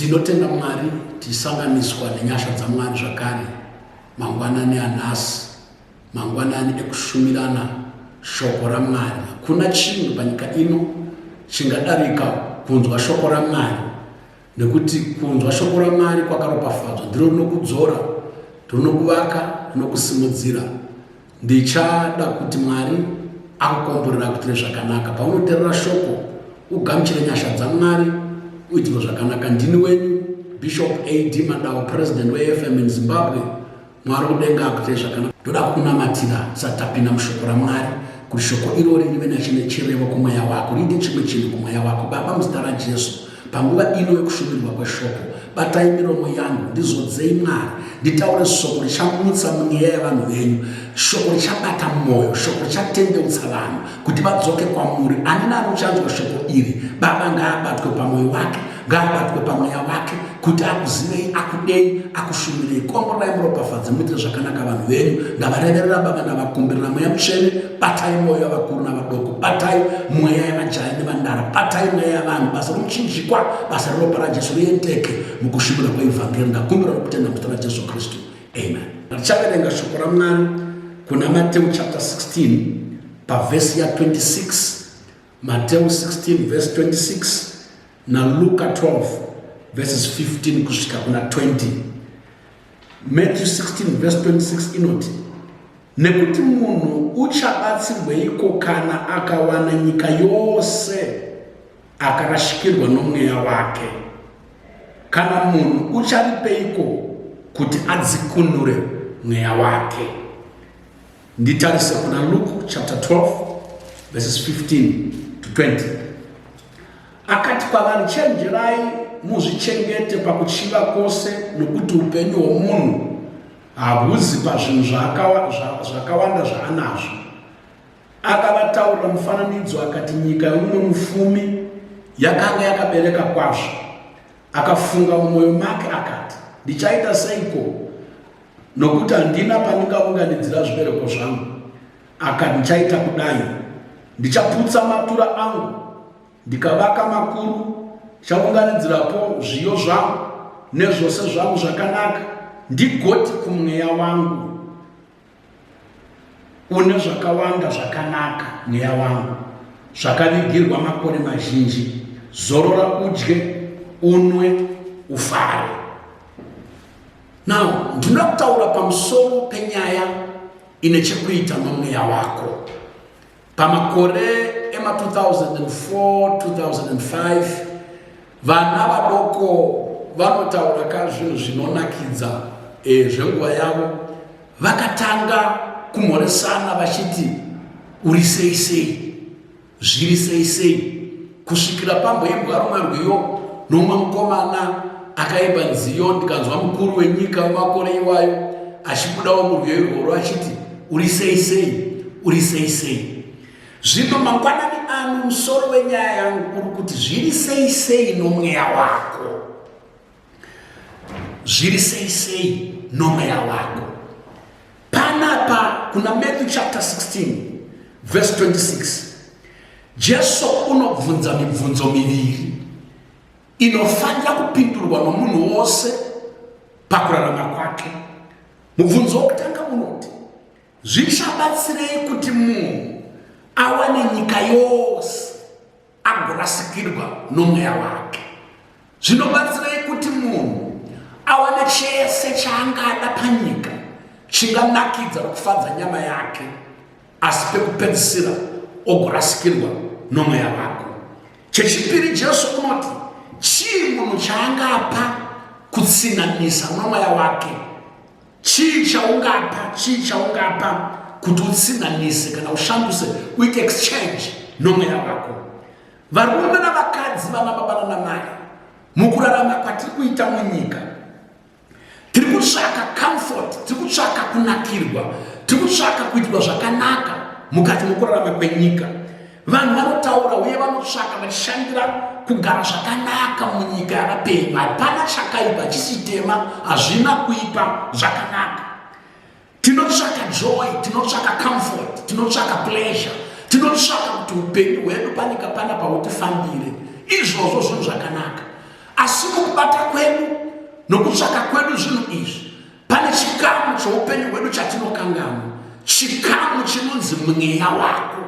Ndinotenda Mwari tichisanganiswa nenyasha dzaMwari zvakare mangwanani anhasi, mangwanani ekushumirana shoko raMwari. Hakuna chinhu panyika ino chingadarika kunzwa shoko raMwari, nekuti kunzwa shoko raMwari kwakaropafadzwa, ndiro rinokudzora, rinokuvaka, rinokusimudzira. Ndichada kuti Mwari akukomborera akuitire zvakanaka paunoterera shoko, ugamuchire nyasha dzaMwari, uitirwe zvakanaka. Ndini wenyu Bishop AD Madawo, president weAFM in Zimbabwe. Mwari kudenga akuitire zvakanaka. Ndoda kukunamatira tisati tapinda mushoko raMwari, kuti shoko irori rive nachine chirevo kumweya wako, riite chimwe chinhu kumweya wako. Baba, muzita raJesu, panguva ino yekushumirwa kweshoko, batai miromo yangu, ndizodzei Mwari, nditaure shoko richamutsa mweya yevanhu venyu, shoko richabata mwoyo, shoko richatendeutsa vanhu kuti vadzoke kwamuri. Ani naani uchanzwa shoko iri, Baba, ngaabatwe pamwoyo wake, ngaabatwe pamweya wake, kuti akuzivei, akudei, akushumirei. Komborai, muropafadze, muitire zvakanaka vanhu venyu. Ndavareverera Baba, ndavakumbirira Mweya Mutsvene, batai mwoyo yavakuru navadoko, batai mweya yamajaya nevandara, batai mweya yavanhu. Basa romuchinjikwa, basa reropa raJesu riendeke mukushumira kweivhangeri. Ndakumbira nokutenda muzita raJesu Kristu, amen. Tichaverenga shoko raMwari kuna Mateu chapter 16 pavhesi ya26, Mateu 16 verse 26 naLuka 12 verses 15 kusvika kuna 20. Matthew 16 verse 26 inoti, nekuti munhu uchabatsirweiko kana akawana nyika yose akarashikirwa nomweya wake? Kana munhu ucharipeiko kuti adzikunure mweya wake? Nditarise kuna Luke chapter 12 verses 15 to 20. Akati kwavari, chenjerai muzvichengete pakuchiva kwose, nokuti upenyu hwomunhu hahuzi pazvinhu zvakawanda zvaanazvo. Akavataurira mufananidzo akati, nyika yomumwe mufumi yakanga yakabereka kwazvo. Akafunga mumwoyo make akati, ndichaita seiko, nokuti handina pandingaunganidzira zvibereko zvangu. Akati, ndichaita kudai, ndichaputsa matura angu, ndikavaka makuru, ndichaunganidzirapo zviyo zvangu nezvose zvangu zvakanaka, ndigoti kumweya wangu, une zvakawanda zvakanaka, mweya wangu, zvakavigirwa makore mazhinji. Zorora, udye, unwe, ufare. Now, ndinoda kutaura pamusoro penyaya ine chekuita nomweya wako. Pamakore ema 2004 2005, vana vadoko vanotaura ka zvinhu zvinonakidza zvenguva yavo, vakatanga kumhoresana vachiti uri sei sei, zviri sei sei, kusvikira pamboimbwa rumwe rwiyo nomumwe mukomana akaimba nziyo, ndikanzwa mukuru wenyika wemakore iwayo achibudawo murwiyo irworwo achiti uri sei sei, uri sei sei. Zvino mangwanani ano musoro wenyaya yangu uri kuti zviri sei sei nomweya wako. Zviri sei sei nomweya wako. Panapa kuna Matthew chapter 16 verse 26, Jesu unobvunza mibvunzo miviri inofanira kupindurwa nomunhu wose pakurarama kwake. Mubvunzo wokutanga unoti, zvichabatsirei kuti munhu awane nyika yose agorasikirwa nomweya wake? Zvinobatsirei kuti munhu awane chese chaangada panyika chinganakidza nokufadza nyama yake, asi pekupedzisira ogorasikirwa nomweya wako? Chechipiri, Jesu unoti, chii munhu chaangapa kutsinanisa nomweya wake? Chii chaungapa, chii chaungapa kuti utsinanise kana ushanduse, uite exchange nomweya wako? Varume navakadzi, vana baba nanamai, mukurarama kwatiri kuita munyika, tiri kutsvaka comfort, tiri kutsvaka kunakirwa, tiri kutsvaka kuitirwa zvakanaka mukati mokurarama kwenyika. Vanhu vanotaura uye vanotsvaka vachishandira kugara zvakanaka munyika yavapenyu. Hapana chakaipa, chisi tema, hazvina kuipa, zvakanaka. Tinotsvaka joy, tinotsvaka comfort, tinotsvaka pleasure, tinotsvaka kuti upenyu hwedu panyika panapa hutifambire. Izvozvo zvinhu zvakanaka. Asi mukubata kwedu nokutsvaka kwedu zvinhu izvi, pane chikamu choupenyu hwedu chatinokanganwa, chikamu chinonzi mweya wako.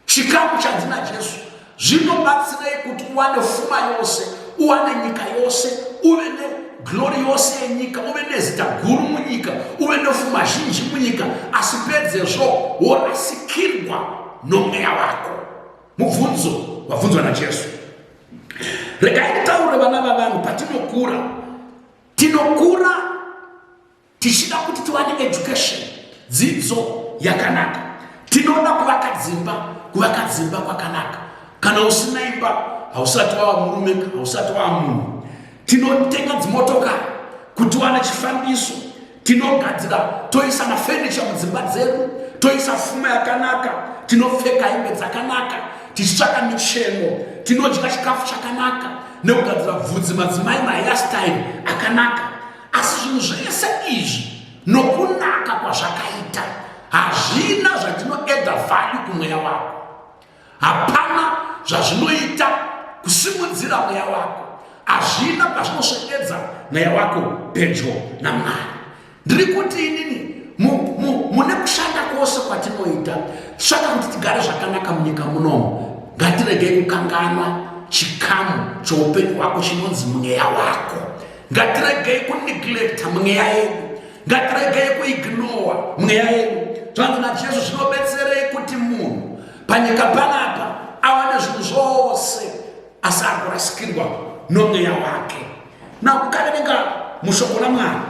Chikamu chanzi naJesu, zvinobatsirei kuti uwane fuma yose, uwane nyika yose, uve neglori yose yenyika, uve nezita guru munyika, uve nefuma zhinji munyika, asi pedzezvo worasikirwa nomweya wako? Mubvunzo wabvunzwa naJesu. Regai nditaure, vana vavanhu, patinokura, tinokura tichida kuti tiwane education, dzidzo yakanaka. Tinoda kuvaka dzimba, kuvaka dzimba kwakanaka. Kana usina imba hausati wava murume, hausati wava munhu. Tinotenga dzimotokari kuti tiwane chifambiso. Tinogadzira, toisa mafenicha mudzimba dzedu, toisa fuma yakanaka, tinopfeka hembe dzakanaka, tichitsvaka micheno, tinodya chikafu chakanaka nekugadzira bvudzi madzimai mahairstyle akanaka. Asi zvinhu zvese izvi nokunaka kwazvakaita hazvina zvatinoedha value kumweya wako. Hapana zvazvinoita kusimudzira mweya wako, hazvina pazvinoswededza mweya wako pedyo naMwari. Ndiri kuti inini mune kushanda kwose kwatinoita tsvaka kuti tigare zvakanaka munyika munomu, ngatiregei kukanganwa chikamu choupenyu hwako chinonzi mweya wako. Ngatiregei kuneglecta mweya yedu, ngatiregei kuignowa mweya yedu. Zvanzi naJesu, zvinobetserei kuti munhu panyika panapa awane zvinhu zvose asi agorasikirwa nomweya wake? Na kukaverenga mushoko raMwari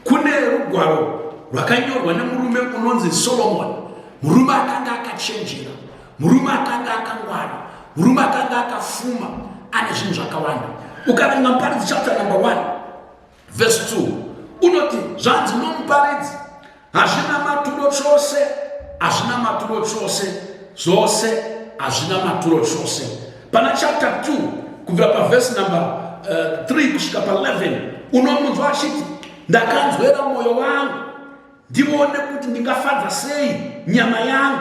kune rugwaro rwakanyorwa nemurume unonzi Solomoni, murume akanga akachenjera, murume akanga akangwara, murume akanga akafuma, ane zvinhu zvakawanda. Ukaverenga Muparidzi chapter number 1 verse 2 unoti, zvanzi nomuparidzi, hazvina maturo chose, hazvina maturo chose, zvose hazvina maturo chose. Pana chapter 2 kubvira pavhesi number 3 kusvika pa11 unomunzwa achiti, ndakanzwera mwoyo wangu ndione kuti ndingafadza sei nyama yangu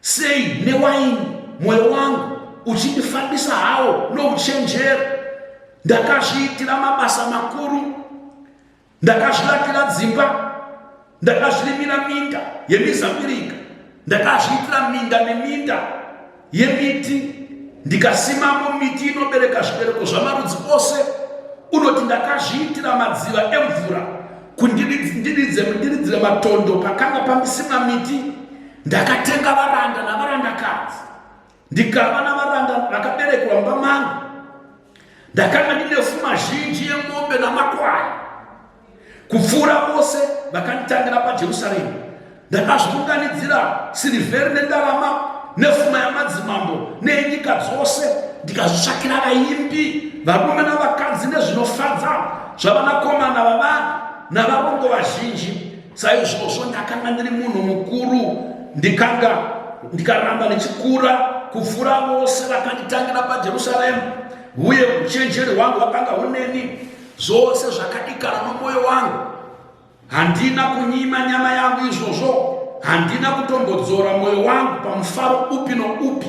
sei newaini, mwoyo wangu uchindifambisa hawo nouchenjeri. Ndakazviitira mabasa makuru, ndakazvivakira dzimba, ndakazvirimira minda yemizambiringa, ndakazviitira minda neminda yemiti, ndikasimamo miti inobereka zvibereko zvamarudzi ose. Unoti, ndakazviitira madziva emvura kundiridzire matondo pakanga pamisimwa miti. Ndakatenga varanda navarandakadzi, ndikava navaranda vakaberekwa mumba mangu. Ndakanga ndine fuma zhinji yemombe namakwai kupfuura vose vakanditangira paJerusarema. Ndakazviunganidzira sirivheri nendarama nefuma yamadzimambo neyenyika dzose, ndikazvitsvakira vaimbi varume navakadzi nezvinofadza zvavanakomana vavanhu navarongo vazhinji. Saizvozvo ndakanga ndiri munhu mukuru, ndikanga ndikaramba ndichikura kupfuura vose vakanditangira paJerusarema, uye uchenjeri hwangu hwakanga huneni. Zvose zvakadikana nomwoyo wangu, handina kunyima nyama yangu izvozvo, handina kutombodzora mwoyo wangu pamufaro upi noupi.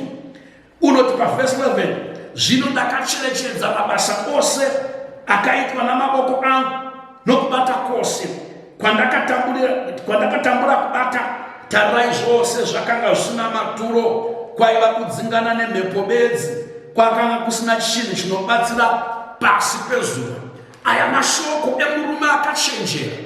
Unoti pavhesi 11, zvino ndakacherechedza mabasa ose akaitwa namaboko angu nokubata kwose kwandakatambura kubata. Tarirai, zvose zvakanga zvisina maturo, kwaiva kudzingana nemhepo bedzi, kwakanga kusina chinhu chinobatsira pasi pezuva. Aya mashoko emurume akachenjera,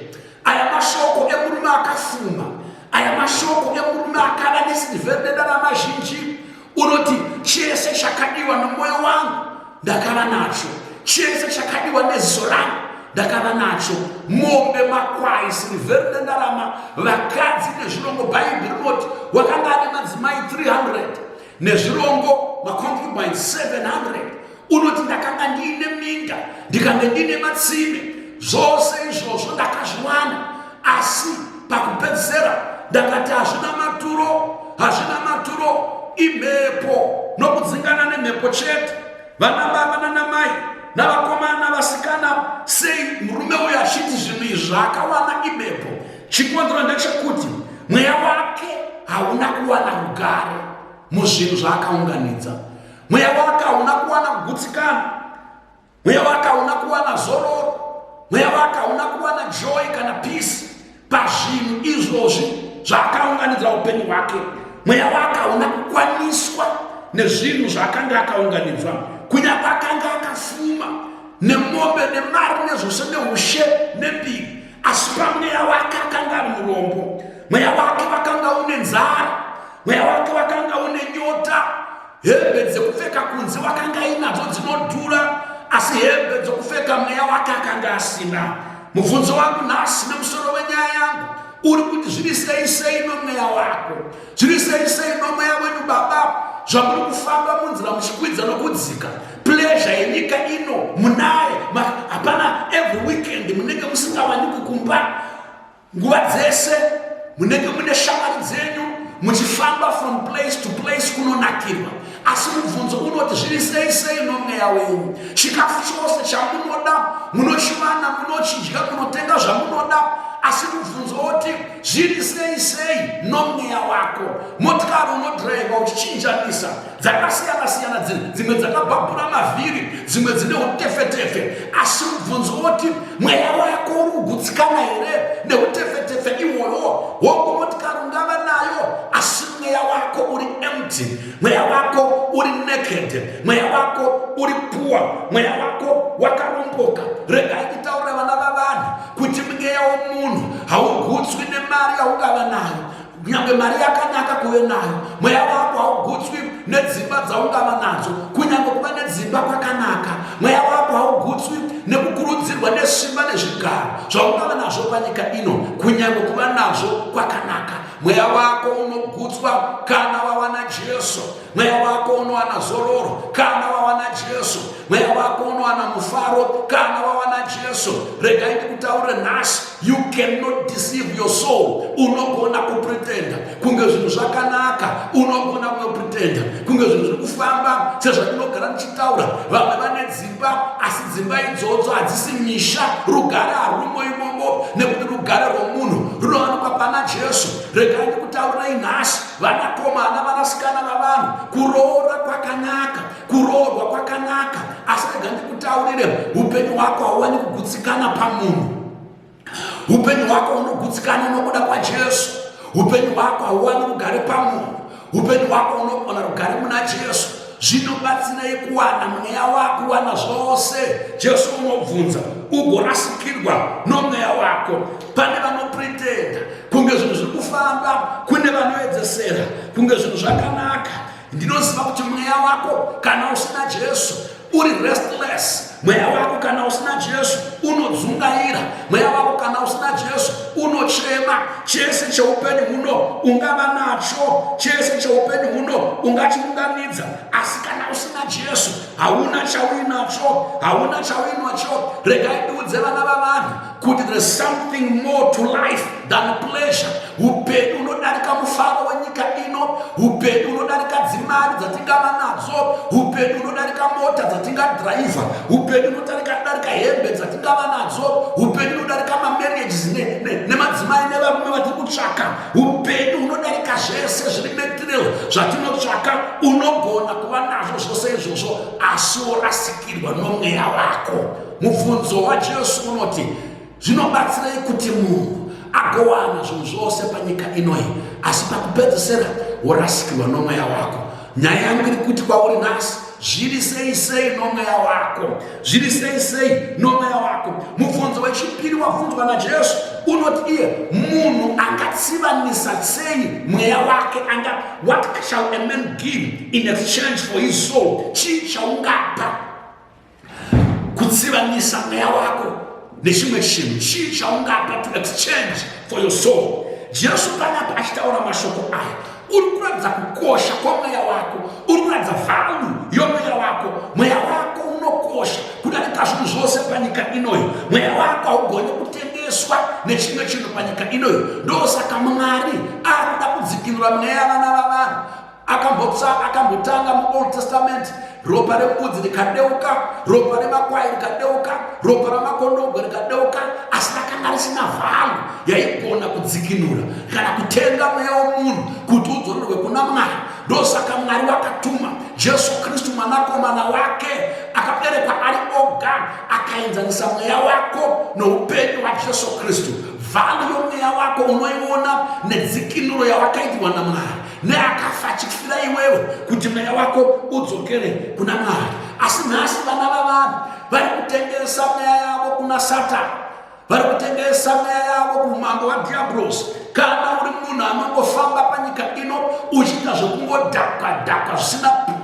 aya mashoko emurume akafuma, aya mashoko emurume akava nesirivheri nedarama zhinji. Unoti, chese chakadiwa nomwoyo wangu ndakava nacho, chese chakadiwa neziso rangu ndakava nacho, mombe, makwai, sirivheri nendarama, vakadzi nezvirongo. Bhaibheri rinoti wakanga ane madzimai 300 nezvirongo, maconcubines 700. Unoti, ndakanga ndiine minda, ndikange ndiine matsime, zvose izvozvo ndakazviwana, asi pakupedzisira ndakati hazvina maturo, hazvina maturo, imhepo nokudzingana nemhepo chete. Vana baba nanamai navakomana navasikana, sei murume uyu achiti zvinhu izvi zvaakawana imhepo? Chikonzero ndechekuti mweya wake hauna kuwana rugare muzvinhu zvaakaunganidza. Mweya wake hauna kuwana kugutsikana. Mweya wake hauna kuwana zororo. Mweya wake hauna kuwana joy kana peace pazvinhu izvozvi zvaakaunganidzira upenyu hwake. Mweya wake hauna kukwaniswa nezvinhu zvaakanga akaunganidzwa, kunyange akanga akafuma nemombe nemari nezvose neushe nembiri, asi pamweya wake akanga ari murombo. Mweya wake wakanga une nzara, mweya wake wakanga une nyota. Hembe dzekupfeka kunze wakanga ainadzo dzinodhura, asi hembe dzokupfeka mweya wake akanga asina. Mubvunzo wangu nhasi nemusoro wenyaya yangu uri kuti zviri sei sei nomweya wako, zviri sei sei nomweya wenyu baba, zvamuri kufamba munzira muchikwidza nokudzika pleasure yenyika ino munaye. Hapana, every weekend munenge musingawaniki kumba, nguva dzese munenge mune shamwari dzenyu muchifamba from place to place kunonakirwa. Asi mubvunzo unoti zviri sei sei nomweya wenyu? Chikafu chose chamunoda munochiwana, munochidya, munotenga zvamunoda, asi mubvunzo woti zviri sei sei nomweya wako? Motikari unodhiraivha uchichinjanisa dzakasiyana siyana, dzimwe dzakabhabhura mavhiri, dzimwe dzine utefetefe, asi mubvunzo woti mweya wako uri kugutsikana here neutefetefe ihwohwo? Hongu, motikari ungava nayo, asi mweya wako uri empty, mweya wako uri naked, mweya wako uri poor, mweya wako wakaromboka. Regai nditaurire vana vavanhu kuti mweya womunhu haugutswi nemari yaungava nayo, kunyange mari yakanaka kuve nayo. Mweya wako haugutswi nedzimba dzaungava nadzo, kunyange kuva nedzimba kwakanaka. Mweya wako haugutswi nekukurudzirwa nesimba nezvigaro zvaungava nazvo panyika ino, kunyange kuva nazvo kwakanaka. Mweya wako unogutswa kana wawana Jesu. Mweya wako unowana zororo kana wawana Jesu. Mweya wako unowana mufaro kana wawana Jesu. Regai ndikutaurire nhasi, you cannot deceive your soul. Unogona kupretenda kunge zvinhu zvakanaka, unogona kupretenda kunge zvinhu zviri kufamba sezvandinogara ndichitaura. Vamwe vane dzimba, asi dzimba idzodzo hadzisi misha. Rugare harumo imomo, nekuti rugare rwomunhu runowanikwa pana Jesu. Regai ndikutaurirei nhasi, vanakomana vanasikana vavanhu, kuroora kwakanaka, kuroorwa kwakanaka, asi rega ndikutaurire, upenyu hwako hauwani kugutsikana pamunhu. Upenyu hwako hunogutsikana nokuda kwaJesu. Upenyu hwako hauwani rugare pamunhu. Upenyu hwako unogona rugare muna Jesu. Zvinobatsirei kuwana mweya wako, kuwana zvose? Jesu unobvunza, ugorasikirwa nomweya wako. Pane vanopretenda kunge zvinhu zviri kufamba, kune vanoedzesera kunge zvinhu zvakanaka. Ndinoziva kuti mweya wako kana usina Jesu uri restless. Mweya wako kana usina Jesu unodzungaira. Mweya wako kana usina Jesu unochema. Chese cheupenyu huno ungava nacho, chese cheupenyu huno ungachiunganidza, asi kana usina Jesu hauna chauinacho, hauna chauinacho. Regai ndiudze vana vavanhu kuti there is something more to life than pleasure. Upenyu unodarika mufaro wenyika ino, upenyu unodarika dzimari dzatingava nadzo, upenyu unodarika mota dzatingadhiraivha, upenyu unodarika darika hembe dzatingava nadzo, upenyu unodarika mamarriages nemadzimai nevarume vatiri kutsvaka, upenyu unodarika zvese zviri material zvatinotsvaka. Unogona kuva nazvo zvose izvozvo, asi worasikirwa nomweya wako. Mubvunzo waJesu unoti zvinobatsirei kuti munhu agowana zvinhu zvose panyika inoyi, asi pakupedzisira worasikirwa nomweya wako? Nyaya yangu iri kuti kwauri nhasi, zviri sei sei nomweya wako? Zviri sei sei nomweya wako? Mubvunzo wechipiri wabvunzwa naJesu unoti iye munhu angatsivanisa sei mweya wake? Anga what shall a man give in exchange for his soul? Chii chaungapa kutsivanisa mweya wako nechimwe chinhu? Chii chaungapa to exchange for your soul? Jesu panapa achitaura mashoko aya, uri kuratidza kukosha kwomweya wako, uri kuratidza value yomweya wako. Mweya wako unokosha kudarika zvinhu zvose panyika inoyi. Mweya wako haugoni kutengeswa nechimwe chinhu panyika inoyi. Ndosaka Mwari akuda kudzikinura mweya yavana vavanhu. Akambotanga muOld Testament, ropa rembudzi rikadeuka, ropa remakwai rikadeuka, ropa ramakondobwe rikadeuka, asi rakanga risina vhalu yaigona kudzikinura kana kutenga mweya womunhu kuti udzorerwe kuna Mwari. Ndosaka Mwari wakatuma Jesu Kristu, mwanakomana wake akaberekwa ari oga akaenzanisa mweya wako noupenyu hwaJesu Kristu. Value yomweya wako unoiona nedzikinuro yawakaitirwa naMwari neakafa achifira iwewe kuti mweya wako udzokere kuna Mwari. Asi nhasi vana vavanhu vari kutengesa mweya yavo kuna Satani, vari kutengesa mweya yavo kuumambo hwadhiabhurosi. Kana uri munhu anongofamba panyika ino uchiita zvekungodhakwa dhakwa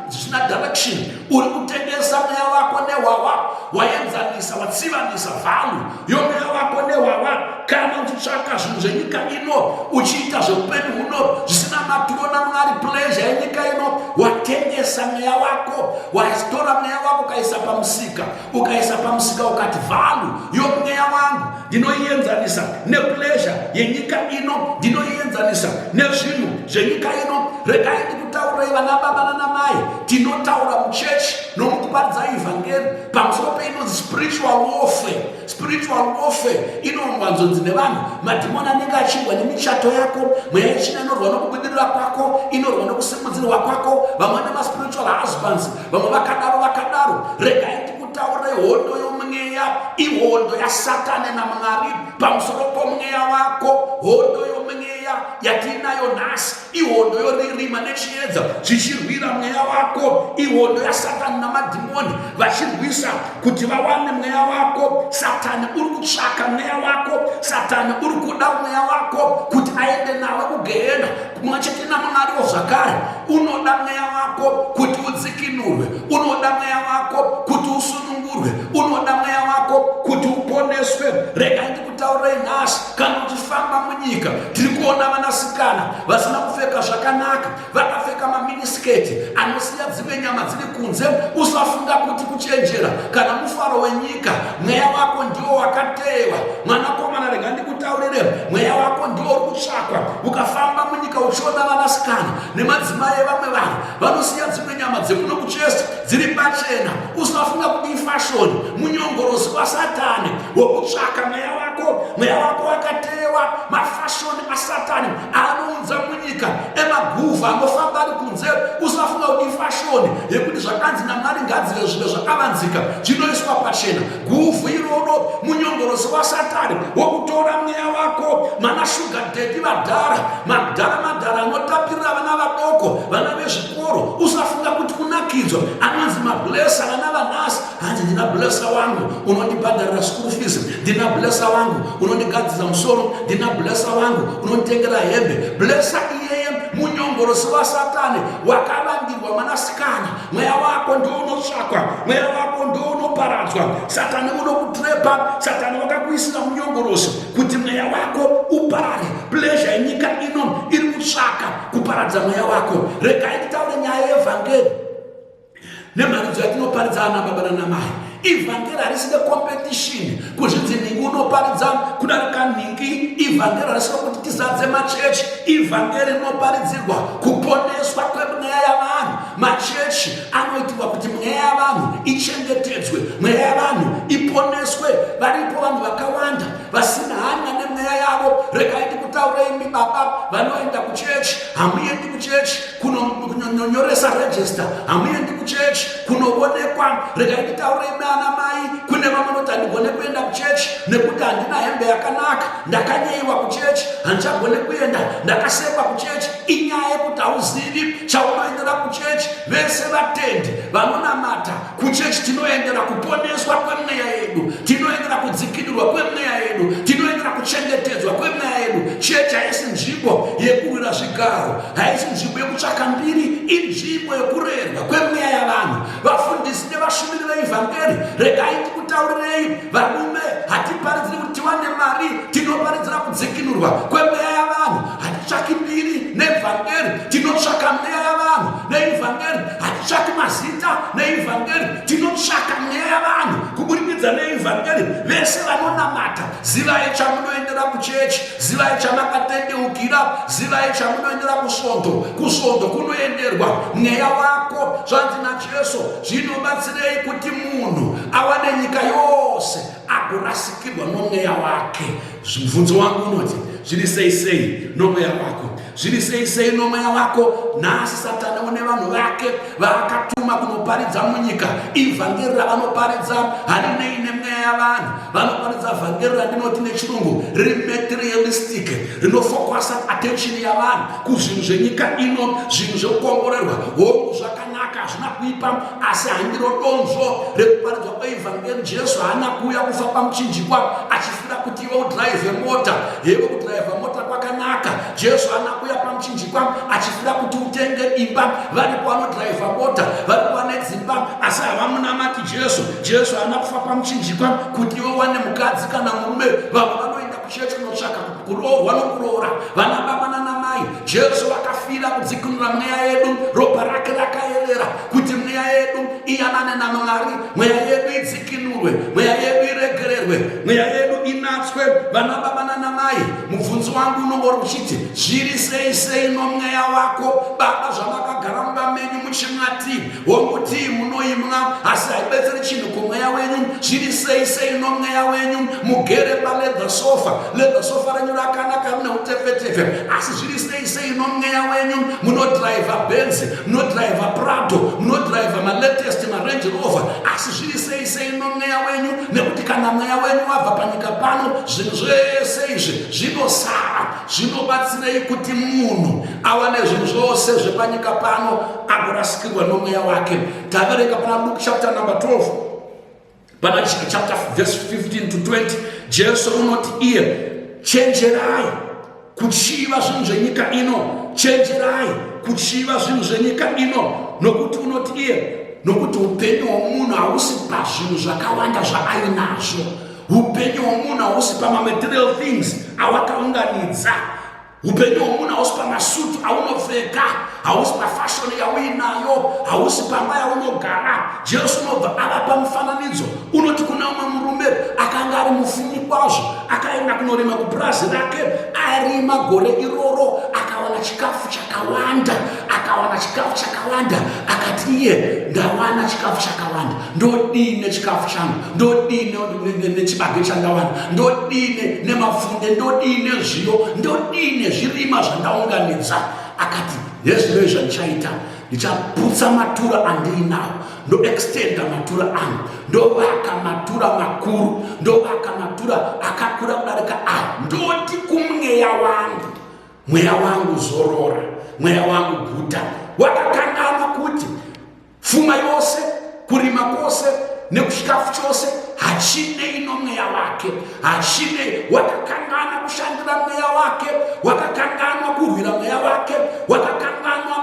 zvisina direction, uri kutengesa mweya wako nehwahwa. Waenzanisa, watsivanisa value yomweya wako nehwahwa. Kana uchitsvaka zvinhu zvenyika ino, uchiita zveupenyu huno zvisina maturo naMwari, pleasure yenyika ino, watengesa mweya wako. Watora mweya wako ukaisa pamusika, ukaisa pamusika ukati, value yomweya wangu ndinoienzanisa nepleasure yenyika ino, ndinoienzanisa nezvinhu zvenyika ino. Regai ndikutaurei, vana baba nanamai, tinotaura muchechi nomukuparidza ivhangeri pamusoro peinonzi spiritual warfare. Spiritual warfare inowanzonzi nevanhu madhimoni anenge achirwa nemichato yako, mweya yechina inorwa nokubudirira kwako, inorwa nokusimudzirwa kwako, vamwe nemaspiritual husbands, vamwe vakadaro vakadaro. Regai ndikutaurei, hondo yomweya ihondo yaSatani naMwari pamusoro pomweya wako. Hondo yomweya yatiinayo nhasi ihondo yorima nechiedza zvichirwira mweya wako. Ihondo yaSatani namadhimoni vachirwisa kuti vawane mweya wako. Satani uri kutsvaka mweya wako. Satani uri kuda mweya wako kuti aende nawe kugehena. Kumwe chete naMwariwo zvakare unoda mweya wako kuti udzikinurwe, unoda mweya wako kuti usunungurwe, unoda mweya wako kuti uponeswe. Regai ndikutaurei nhasi, kana uchifamba munyika, tiri kuona vanasikana vasina kupfeka zvakanaka, vakapfeka maminiskirt anosiya dzimwe nyama dziri kunze. Usafunga kuti kuchenjera kana mufaro wenyika. Mweya wako ndiwo wakatewa, mwanakomana. Rega ndikutaurire, mweya wako ndiwo uri kutsvakwa. Ukafamba munyika uchiona vanasikana nemadzimai evamwe vanhu vanosiya dzimwe nyama dzemuno kuchest dziri pachena, usafunga kuti ifashion. Munyongorosi waSatani wokutsvaka mweya wako. Mweya wako wakatewa. Mafashion aSatani anounza munyika emaguvha anofamba ari kunze, usafunga kuti ifashion yekuti zvakanzi naMwari ngadzive zvive zvakavanzika zvinoiswa pachena. Guvhu iroro munyongorosi waSatani wokutora mweya wako. Mana sugar daddy, vadhara, madhara, madhara anotapirira vana vadoko, vana vezvikoro, usafunga kuti kunakidzwa. Anonzi mablesser. Vana vanhasi hanzi, "Ndina blesser wangu unondibhadharira school fees, ndina blesser wangu unondigadzisa musoro, ndina blesser wangu unonditengera hembe." Blesser iyeye munyongorosi waSatani wakavandirwa mwanasikana. Mweya wako ndo unotsvakwa, mweya wako ndo unoparadzwa. Satani unokutrepa. Satani wakakuisira munyongorosi kuti mweya wako uparare. Pleasure yenyika ino iri kutsvaka kuparadza mweya wako. Regai titaure nyaya yevhangeri nemharidzo yatinoparidza, ana baba nanamai. Ivhangeri harisi recompetition, kuzvinzi nhingi unoparidza kudarika nhingi. Ivhangeri harisi rokuti tizadze machechi. Ivhangeri rinoparidzirwa kuponeswa kwemweya yavanhu. Machechi anoitirwa kuti mweya yavanhu ichengetedzwe, mweya yavanhu iponeswe. Varipo vanhu vakawanda vasina hanya nemweya yavo. Regai ndikutaurei, imi baba vanoenda kuchechi, hamuendi kuchechi kunonyoresa register, hamuendi kuchechi kunoonekwa. Regai nditaurei, ana mai, kune vamwe vanoti, "Handigone kuenda kuchechi nekuti handina hembe yakanaka. Ndakanyeiwa kuchechi, handichagone kuenda. Ndakasekwa kuchechi." Inyaya yekuti hauzivi chaunoendera kuchechi. Vese vatendi vanonamata kuchechi tinoendera kuponeswa kwemweya yedu, tinoendera kudzikinurwa kwemweya yedu, tinoendera kuchengetedzwa kwemweya yedu. Chechi haisi nzvimbo yekurwira zvigaro, haisi nzvimbo yekutsvaka mbiri, inzvimbo yekurerwa kwemweya yavanhu. Vafundisi nevashumiri veivhangeri, regai ndikutaurirei, varume, hatiparidziri kuti tiwane mari, tinoparidzira kudzikinurwa kwemweya yavanhu. Hatitsvaki mbiri nevhangeri, tinotsvaka mweya yavanhu neivhangeri. Hatitsvaki mazita neivhangeri, tinotsvaka mweya yavanhu kuburikidza neivhangeri. Vese vanonamata, zivai chamunoendera kuchechi, zivai chamakatendeukira, zivai chamunoendera kusvondo. Kusvondo kunoenderwa mweya wako. Zvanzi naJesu, zvinobatsirei kuti munhu awane nyika yose agorasikirwa nomweya wake? Mubvunzo wangu unoti Zviri sei sei nomweya wako? Zviri sei sei nomweya wako? Nhasi Satani une vanhu vake vaakatuma kunoparidza munyika. Ivhangeri ravanoparidza harinei nemweya yavanhu. Vanoparidza vhangeri randinoti nechirungu riri materialistic, rinofokwasa attention yavanhu kuzvinhu zvenyika ino, zvinhu zvekukomborerwa. Hongu, zvakanaka, hazvina kuipa, asi handiro donzvo rekuparidzwa kweivhangeri. Jesu haana kuuya kufa pamuchinjikwa achifira kuti iwe udhiraivhe mota. Hewe, kudhiraivha mota kwakanaka. Jesu haana kuuya pamuchinjikwa achifira kuti utenge imba. Varipo vanodhiraivha mota, varipo vane dzimba, asi havamunamati Jesu. Jesu haana kufa pamuchinjikwa kuti iwe wane mukadzi kana murume. Vamwe vanoenda kuchechi kunotsvaka kuroorwa nokuroora, vana baba nanamai. Jesu akafira kudzikinura mweya yedu. Ropa rake rakayerera kuti mweya yedu iyanane naMwari, mweya yedu idzikinurwe, mweya yedu iregererwe, mweya yedu inatswe. Vana baba nanamai, mubvunzo wangu unongori uchiti, zviri sei sei nomweya wako? Baba, zvamakagara mumba menyu muchimwa tii, hongu tii munoimwa, asi haibetseri chinhu kumweya wenyu. Zviri sei sei nomweya wenyu? Mugere paleather sofa, leather sofa renyu rakanaka, rine utefetefe, asi zviri sei sei nomweya wenyu? Munodhiraivha Benz, munodhiraivha Prado, munodhiraivha malatest maRange Rover, asi zviri sei sei nomweya wenyu? Nekuti kana mweya wenyu wabva panyika pano, zvinhu zvese izvi zvinosara. Zvinobatsirei kuti munhu awane zvinhu zvose zvepanyika pano agorasikirwa nomweya wake? Taverenga pana Luke chapter number 12, pana chapter verse 15 to 20. Jesu unoti iye, chenjerai kuchiva zvinhu zvenyika ino, chenjerai kuchiva zvinhu zvenyika ino, nokuti unoti iye, nokuti upenyu hwomunhu hausi pazvinhu zvakawanda zvaainazvo. Upenyu hwomunhu hausi pamamaterial things awakaunganidza. Upenyu hwomunhu hausi pamasutu aunopfeka, hausi pafashoni yauinayo, hausi pamba yaunogara. Jesu unobva avapa mufananidzo. Unoti kuna umwe murume akanga ari mufumi kwazvo, akaenda kunorima kupurazi rake. Arima gore iroro akawana chikafu chakawanda, akawana chikafu chakawanda. Akati iye, ndawana chikafu chakawanda, ndodii nechikafu changu? Ndodii nechibage chandawana? Ndodii nemafunde? Ndodii nezviyo? Ndodii nezvirima zvandaunganidza? Akati, nezvino zvandichaita, ndichaputsa matura andiinawo, ndoextenda matura angu, ndovaka matura makuru, ndovaka matura akakura kudarika aya. Ndoti kumweya wangu, mweya wangu zorora, mweya wangu guta. Wakakanganwa kuti pfuma yose, kurima kwose nekuchikafu chose hachinei nomweya wake, hachinei. Wakakanganwa kushandira mweya wake, wakakanganwa kurwira mweya wake, wakakanganwa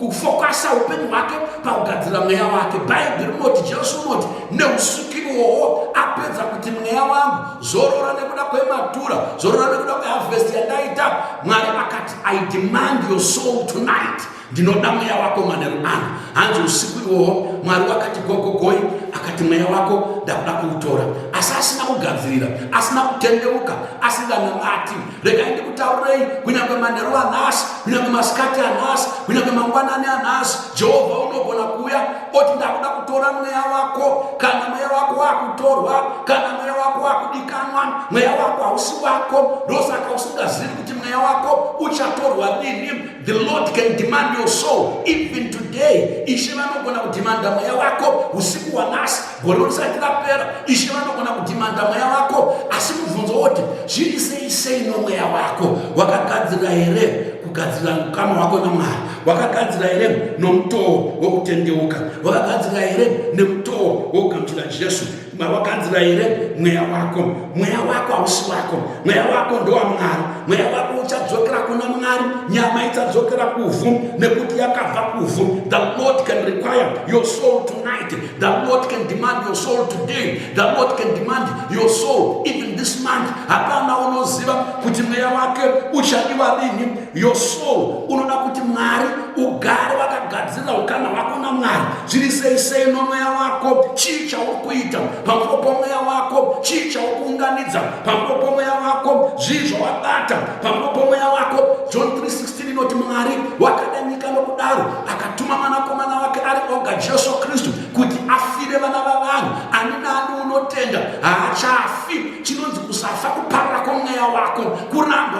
kufokasa upenyu hwake pakugadzira mweya wake. Bhaibheri rinoti, Jesu unoti neusiku iwowo apedza kuti, mweya wangu zorora nekuda kwematura, zorora nekuda kweharvest yandaita, Mwari akati, I demand your soul tonight. Ndinoda mweya wako manheru ano. Hanzi usiku iwowo Mwari wakati gogogoi, akati, mweya wako ndakuda kuutora. Asi asina kugadzirira, asina kutendeuka, asinganamati. Regai ndikutaurirei, kunyange manheru anhasi, kunyange masikati anhasi, kunyange mangwanani anhasi, Jehovha unogona kuuya oti, ndakuda kutora mweya wako. Kana mweya wako wakutorwa, kana mweya wako wakudikanwa, mweya wako hausi wako. Ndosaka usingazivi kuti mweya wako uchatorwa rini. The Lord can demand your soul even today. Ishe vanogona kudhimanda mweya wako usiku hwanhasi, gore risati rapera. Ishe vanogona kudhimanda mweya wako. Asi mubvunzo woti, zviri sei sei nomweya wako? Wakagadzira here kugadzira ukama hwako naMwari? Wakagadzira here nomutoo wokutendeuka? Wakagadzira here nemutoo wokugamuchira Jesu? Wakagadzira here mweya wako? Mweya wako hausi wako, mweya wako ndowamwari. Mweya wako uchadzokera kuna Mwari, nyama ichadzokera kuvhu nekuti yakabva kuvhu. The Lord can require your soul tonight. The Lord can demand your soul today. The Lord can demand your soul even this month. Hapana unoziva kuti mweya wake uchadiwa rini. Your soul, unoda kuti Mwari ugare wakagadzirira ukama hwako naMwari. Zviri sei sei nomweya wako? Chii chauri kuita pamusoro pomweya wako? Chii chauri kuunganidza pamusoro pomweya wako? Zvii zvawabata pamusoro pomweya wako? John 3:16 inoti, Mwari wakada nyika nokudaro akatuma mwanakomana wake ari oga, Jesu Kristu, kuti afire vana vavanhu. Ani naani unotenda haachafi. Chinonzi kusafa kuparara kwomweya wako, kurambwa.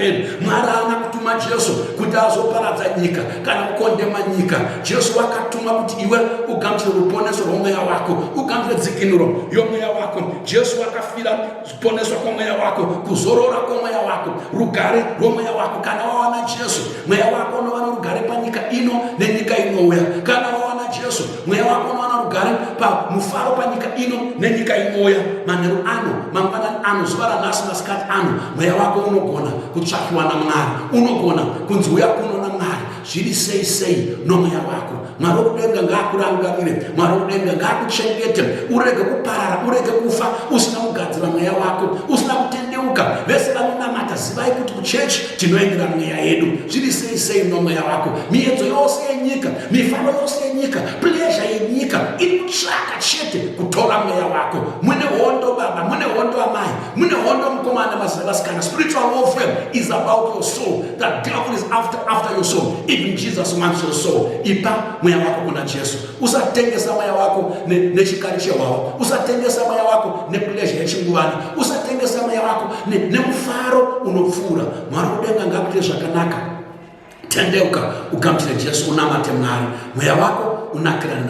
intervene. Mwari haana kutuma Jesu kuti azoparadza nyika kana kukondema nyika. Jesu wakatumwa kuti iwe ugamuchire ruponeso rwomweya wako, ugamuchire dzikinuro yomweya wako. Jesu wakafira kuponeswa kwomweya wako, kuzorora kwomweya wako, rugare rwomweya wako. Kana wawana Jesu, mweya wako unova norugare panyika ino nenyika inouya. Kana wawana Jesu, mweya wako unowana rugare pamufaro panyika ino nenyika inouya. Manheru ano, mangwanani ano, zuva ranhasi, masikati ano, mweya wako unogona kutsvakiwa naMwari, unogona kunzi uya kuno naMwari. Zviri sei sei nomweya wako? Mwari wokudenga ngaakurangarire, Mwari wokudenga ngaakuchengete, urege kuparara, urege kufa usina kugadzira mweya wako, usina kutendeuka. Vese vanonamata, zivai kuti kuchechi tinoendera mweya yedu. Zviri sei sei nomweya wako? Miedzo yose yenyika, mifaro yose yenyika, pleasure yenyika iri kutsvaka chete kutora mweya wako. Mune hondo baba, mune hondo amai, mune hondo mukomana, vasikana. Spiritual warfare is about your soul. The devil is after your soul. Even Jesus wants your soul. Ipa mweya wako kuna Jesu. Usatengesa mweya wako nechikari chehwawa. Usatengesa mweya wako nepleasure yechinguvana. Usatengesa mweya wako nemufaro unopfuura. Mwari wodenga ngaakuite zvakanaka. Tendeuka ugamuchire Jesu, unamate Mwari, mweya wako unakirane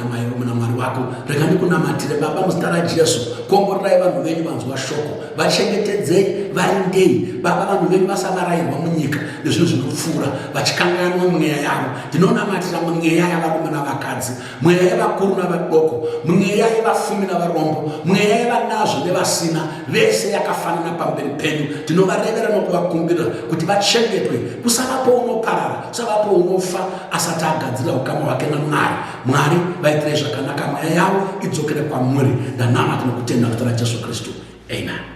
naMwari wako. Rega ndikunamatire Baba muzita raJesu. Komborerai vanhu venyu vanzwa shoko, vachengetedzei, varindei Baba. Vanhu venyu vasavarairwa munyika nezvinhu zvinopfuura, vachikanganwa mweya yavo. Ndinonamatira mweya yavarume navakadzi, mweya yevakuru navadoko, mweya yevafumi navarombo, mweya yevanazvo nevasina, vese yakafanana pamberi penyu. Ndinovarevera nokuvakumbira kuti vachengetwe, kusavapo unoparara, kusavapo unofa asati agadzira ukama hwake naMwari. Mwari, vaitirei zvakanaka, mweya yavo idzokere kwamuri. Ndanamata nokutenda muzita raJesu Kristu, amen.